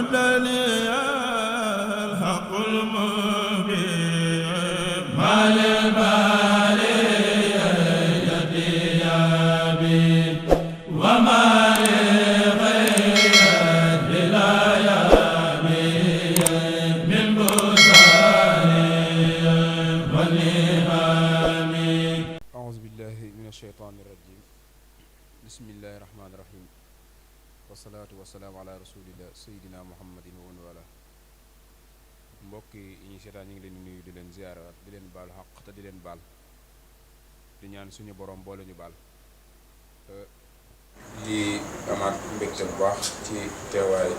مدني الحق المبين ما للباري يدي وما لغير الأيام من بستان والنعم. أعوذ بالله من الشيطان الرجيم. بسم الله الرحمن الرحيم. wasalaatu wasalaam ala rasulillah sayidina muhammadin wa man wala. mbokk yi ñuy seetaan ñu ngi leen di nuyu di leen ziyaaraat di leen baal xaq te di leen baal di ñaan suñu borom boole ñu baal. di amaat mbégte bu baax ci teewaay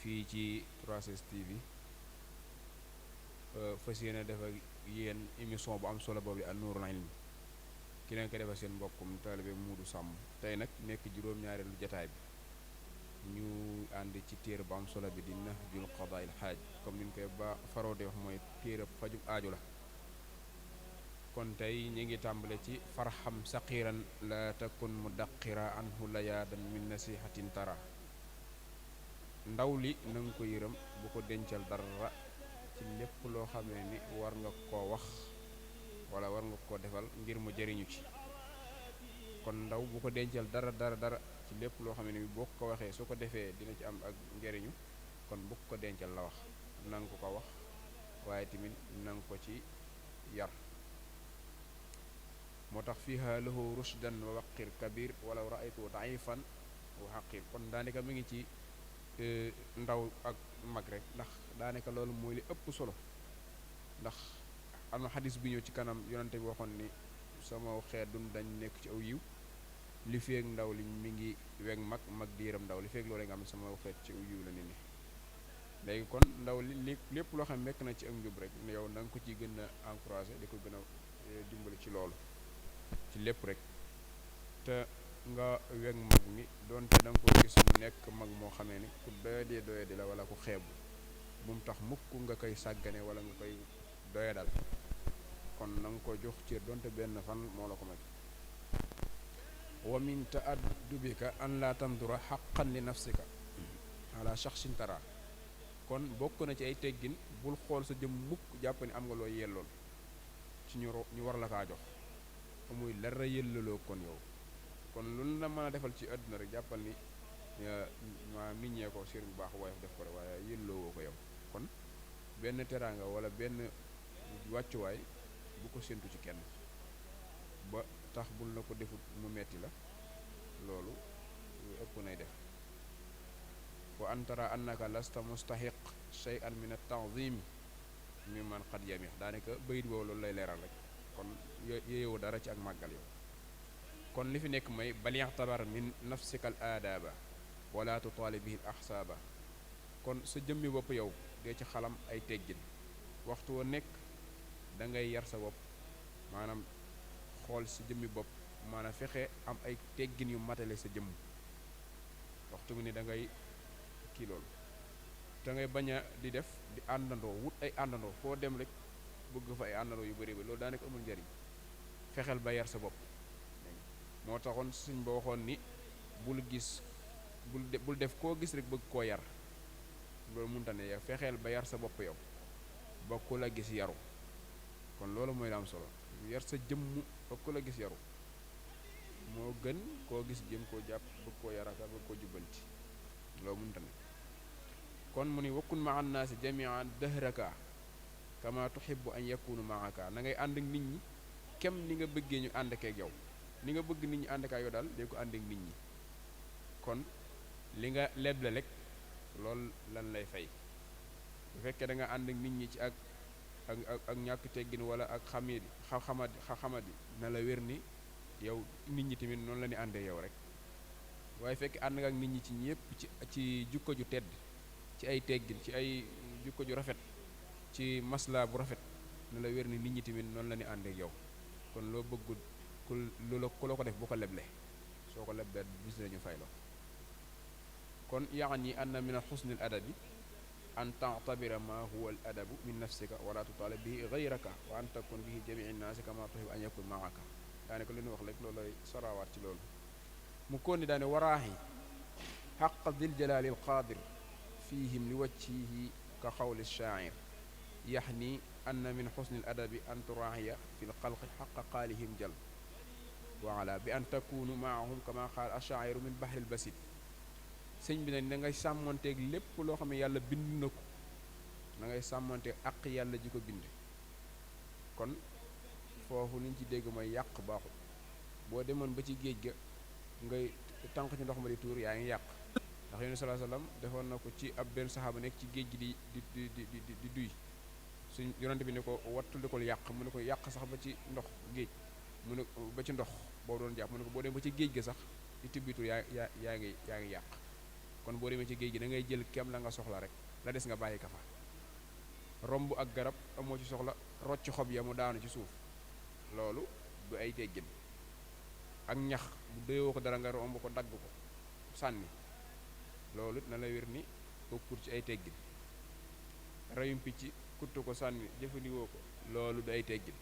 fii ci 3STV fas yéene def ak yéen émission bu am solo boobu An Nourul Ilm ki leen ko defal seen mbokkum taalibe Muudu Sàmm tey nag nekk juróom-ñaareelu jataay bi ñu ànd ci téere bu am solo bi di Nahjul Qadaa'il Haaj comme ni ñu koy ba faroo de wax mooy téere fajub aaju la. kon tey ñu ngi tàmbale ci farxam saqiran la takun mudaqira anhu layaadan min nasihatin tara. ndaw li na nga ko yërëm bu ko dencal dara ci lépp loo xamee ni war nga koo wax wala war nga koo defal ngir mu jëriñu ci. kon ndaw bu ko dencal dara ci lépp loo xam ne boo ko waxee soo ko defee dina ci am ak njëriñu kon bu ko dencal la wax na nga ko wax waaye tamit na nga ko ci yar. moo tax fiha lahu rushdan wa waqir kabir walaw raaytu daifan wa xaqir. kon daanaka mi ngi ci ndaw ak mag rek ndax daanaka loolu mooy li ëpp solo ndax am na xadis bi ñëw ci kanam yonante bi waxoon ni sama xeet dun dañ nekk ci aw yiw li feeg ndaw li mi ngi weg mag di yërëm ndaw li feeg loolu nga am sama xeet ci aw yiw la ni léegi kon ndaw li lépp loo xam nekk na ci ak njub rek ne yow na nga ko ci gën a encouragé di ko gën a dimbali ci loolu ci lépp rek te nga weg mag mi doonte da nga ko gis mu nekk mag moo xamee ni ku doyadi la wala ku xeebu bu mu tax mukk nga koy sàggane wala nga koy doyadal. kon na nga ko jox cër doonte benn fan moo la ko may. wa min ta'addubika an la tandura haqqan li nafsika ala shakhsin tara. kon bokk na ci ay teggin bul xool sa jëm mukk jàpp ni am nga loo yellool ci ñu war la kaa jox amuy dara yellaloo kon yow kon lu la mën a defal ci àdduna rek jàppal ni ma miññee ko sër bu baax woyof def ko rek waaye yelloowoo ko yow. kon benn teraanga wala benn wàccuwaay bu ko séntu ci kenn ba tax bul na ko defut mu metti la loolu ëpp nay def. wa antara annaka lasta mustahiq shay'an min at-ta'zim mimman qad yamih. daanaka bayit boobu loolu lay leeral rek kon yeewu dara ci ak màggal yow. kon li fi nekk mooy bal i'tabar min nafsika al-aadaba wala tutaalib bihi al-ahsaaba. kon sa jëmmi bopp yow dee ci xalam ay teggin waxtu wa nekk da ngay yar sa bopp maanaam xool sa jëmmi bopp maanaam fexe am ay teggin yu matale sa jëmm waxtu mu ni da ngay kii loolu da ngay bañ a di def di àndandoo wut ay àndandoo foo dem rek bëgg fa ay àndandoo yu bëri ba loolu daanaka amul njariñ. fexeel ba yar sa bopp moo taxoon suñ ba waxoon ni bul def koo gis rek bëgg koo yar loolu mënta ne yow fexeel ba yar sa bopp yow ba ku la gis yaru. kon loolu mooy la am solo yar sa jëmm ba ku la gis yaru moo gën koo gis jëm koo jàpp bëgg koo yaraka bëgg koo jubbanti loolu mënta ne. kon mu ni wakkun ma annaasi jamian dahraka kama tuhibbu an yakunu maaka. na ngay ànd ak nit ñi kem ni nga bëggee ñu ànd ak yow ni nga bëgg nit ñi ànd ak yow daal day ko ànd ak nit ñi. kon li nga leble rek loolu lan lay fay bu fekkee da nga ànd ak nit ñi ci ak ñàkk teggin wala ak xamadi na la wér ni yow nit ñi tamit noonu la ni àndee yow rek. waaye fekk ànd nga ak nit ñi ci ñëpp ci jukko ju tedd ci ay teggin ci ay jukko ju rafet ci masla bu rafet na la wér ni nit ñi tamit noonu la ni àndee yow. kon loo bëggul ku la ko def bu ko leble soo ko leblee bis nañu fay la. kon yaani anna min al xusni al adabi an ta'tabira ma huwa al adabu min nafsika wala tutalib bihi gayraka wa an takun bihi jamii nnaasi kama tuhib an yakun maaka. daanaka li ñu wax rek loolu lay sorawaat ci loolu mu kon ni daane waraaxi xaqa dil jalaali alqaadir fihim li wajhihi ka xawli shaacir yaxni anna min xusni aladabi an turaaxiya fi lxalqi xaqa qaalihim jal waala bi an takunu maahum kama qaal ashaaciru min bahril basit sëñ bi nag da ngay sàmmonteeg lépp loo xam ne yàlla bind na ko da ngay sàmmonteeg àq yàlla ji ko bind kon foofu liñ ci dégg mooy yàq baaxul boo demoon ba ci géej ga ngay tànq ci ndox ma di tuur yaa ngi yàq ndax yonent sallallahu alayhi wasallam defoon na ko ci ab benn saxaaba nekk ci géej gi di duy suñ yonent bi ne ko wattandikul yàq mu ne ko yàq sax ba ci ndox géej mu ne ba ci ndox boo doon jàpp mu ne ko boo demee ba ci géej ga sax di tibbitur yaa ngi yàq kon boo demee ci géej gi da ngay jël kem la nga soxla rek la des nga bàyyi ka fa romb ak garab amoo ci soxla rocc xob ya mu daanu ci suuf loolu du ay teggin ak ñax bu doyoo ko dara nga romb ko dagg ko sànni loolu na la wér ni bokkul ci ay teggin reyum picc kuttu ko sànni jëfandikoo ko loolu du ay teggin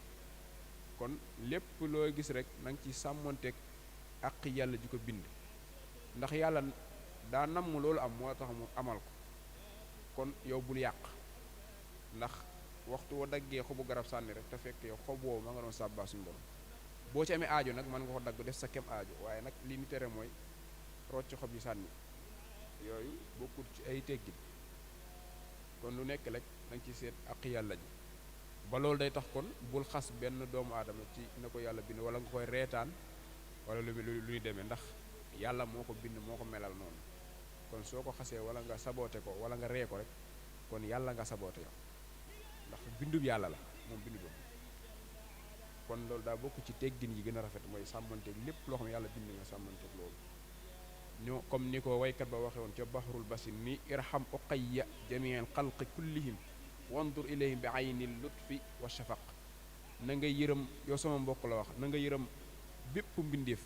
kon lépp loo gis rek na nga ci sàmmonteeg ak yàlla ji ko bind ndax yàlla daa namm loolu am moo tax mu amal ko kon yow bul yàq ndax waxtu wa daggee xobu garab sànni rek te fekk yow xob woowu ma nga doon sàbbaa suñu borom boo ci amee aajo nag mën nga ko dagg def sa kem aajo waaye nag li ñu tere mooy rocc xob yi sànni yooyu bokkul ci ay teggin kon lu nekk rek danga ci seet ak yàlla ji ba loolu day tax kon bul xas benn doomu aadama ci na ko yàlla bind wala nga koy reetaan wala lu ñuy demee ndax yàlla moo ko bind moo ko melal noonu kon soo ko xasee wala nga saboote ko wala nga ree ko rek kon yàlla nga saboote yow ndax bindub yàlla la moom bindu boobu kon loolu daa bokk ci teggin yi gën a rafet mooy sàmmanteeg lépp loo xam ne yàlla bind nga sàmmanteeg loolu ñoo comme ni ko waykat ba waxe woon ca bahrul basin ni irham uqayya jamial xalqi kullihim wandur ilayhim bi ayni lutfi wa shafaq na nga yërëm yow sama mbokk la wax na nga yërëm bépp mbindeef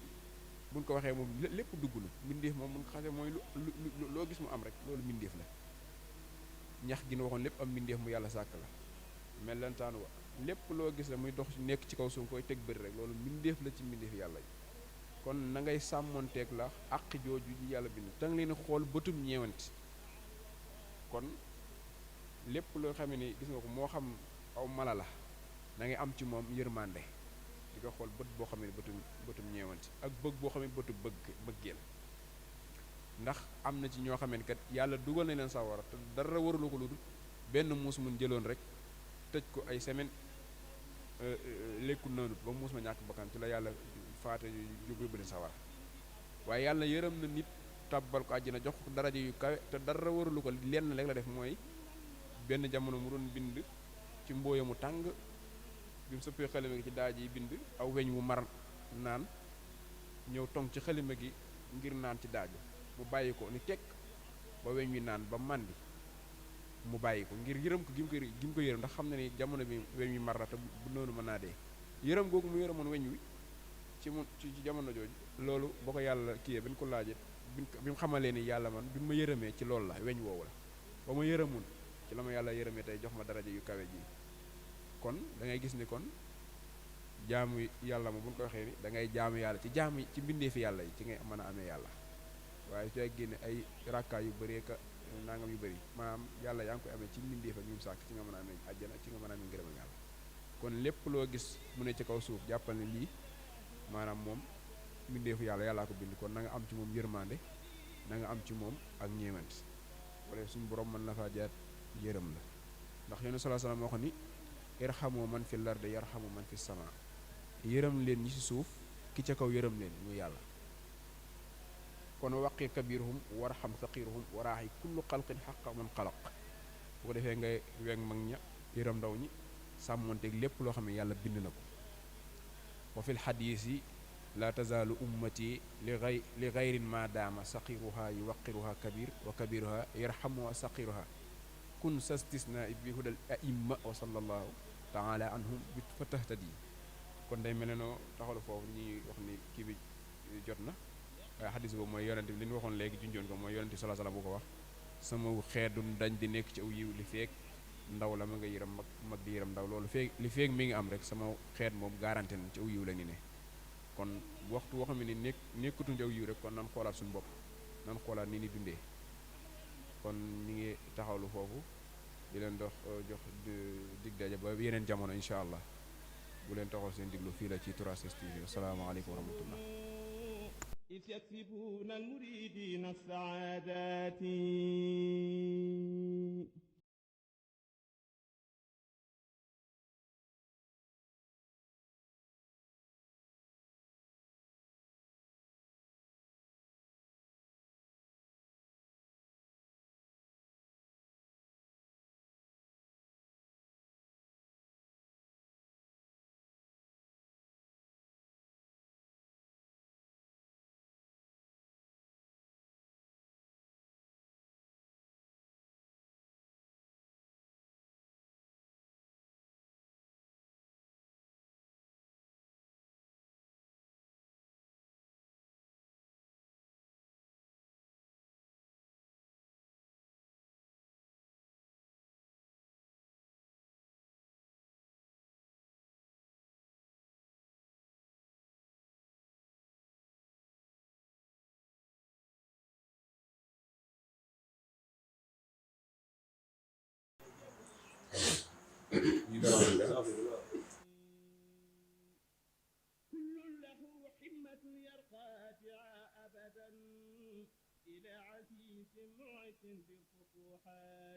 buñ ko waxee moom lépp dugg na mbindeef moom mun ko xasee mooy loo gis mu am rek loolu mbindeef la ñax gi nu waxoon lépp am mbindeef mu yàlla sàkk la mellantaan wa lépp loo gis la muy dox nekk ci kaw suuf koy teg bëri rek loolu mbindeef la ci mbindeef yàlla yi kon na ngay sàmmonteeg la àq jooju ji yàlla bind te nga leen xool bëtum ñeewanti kon lépp loo xam ne gis nga ko moo xam aw mala la da ngay am ci moom yërmande di ko xool bët boo xam ne bëtum ñeewanti ak bëgg boo xam ne bëtu bëggeel ndax am na ci ñoo xam ne kat yàlla dugal na leen sawara te dara warulu ko lu dul benn muus mun jëloon rek tëj ko ay semaine lekkul naanut ba muus ma ñàkk bakkan ci la yàlla faate yóbbu leen sawara waaye yàlla yërëm na nit tàbbal ko àjjana jox ko daraja yu kawe te dara warulu ko lenn rek la def mooy benn jamono mu doon bind ci mbooya mu tàng bi mu sëppee xalima gi ci daaj yi bind aw weñ wu mar naan ñëw tong ci xalima gi ngir naan ci daaj mu bàyyi ko ni tekk ba weñ wi naan ba màndi mu bàyyi ko ngir yërëm ko gi mu ko yërëm ndax xam na ni jamono bi weñ wi mar na te bu noonu mën naa dee yërëm googu mu yërëmoon weñ wi ci jamono jooju loolu boo ko yàlla kiyee ba ñu ko laajee bi mu xamalee ni yàlla man bi ma yërëmee ci loolu la weñ woowu la ba ma yërëmoon ci la ma yàlla yërëmee tey jox ma daraja yu kawe ji kon da ngay gis ni kon jaamu yàlla ma bu ñu ko waxee ni da ngay jaamu yàlla ci mbindeefi yàlla yi ci ngay mën a amee yàlla waaye su ay génne ay rakkaay yu bëree ka nangam yu bëri maanaam yàlla yaa ngi koy amee ci mbindeef ak ñu mu sàkk ci nga mën a amee àjjana ci nga mën a amee ngërëmal yàlla kon lépp loo gis mu ne ci kaw suuf jàppal ne lii maanaam moom mbindeefu yàllaa ko bind kon na nga am ci moom yërmande na nga am ci moom ak ñeewant wala suñu borom mën na faa jaar yërëm la ndax yonent sallallahu alayhi wasallam moo ko ni irhamu man fi lardi yarhamu man fi sama yërëm leen ñi ci suuf ki ca kaw yërëm leen muy yàlla kon waqi kabiruhum warham saqiruhum waraaxi kullu xalqin xaqa man xalaq bu ko defee ngay weg mag ña yërëm ndaw ñi sàmmonteeg lépp loo xam ne yàlla bind na ko wa fil xadiis yi la tazaalu ummati li gayrin ma daama saqiruha yuwaqiruha kabir wa kabiruha yarhamuha saqiruha kun sa stisna bi hudal aimma wa sallallahu taala anhum bi fa tahtadi kon day mel ne noo taxalu foofu ñuy wax ni kii bi jot na waaye xadis boobu mooy yonente bi li ñu waxoon léegi junjoon ko mooy yonente bi sallallahu alayhi wasallam bu ko wax sama xeetu dañ di nekk ci aw yiw li feek ndaw la ma nga yëram mag di yëram ndaw loolu li feek mi ngi am rek sama xeet moom garanté na ci aw yiw la ni ne kon waxtu woo xam ne nekkatuñ ci aw yiw rek kon nan xoolaat suñu bopp nan xoolaat ni ni dundee kon ñi ngi taxawlu foofu di leen jox dig daje ba yeneen jamono incha allah bu leen taxaw seen diglu fii la ci 3STV asalaamaaleykum wa rahmatullah إذ يكسبون المريدين السعادات كل له حمة يرقى أبدا إلى عزيز معز بالفتوحات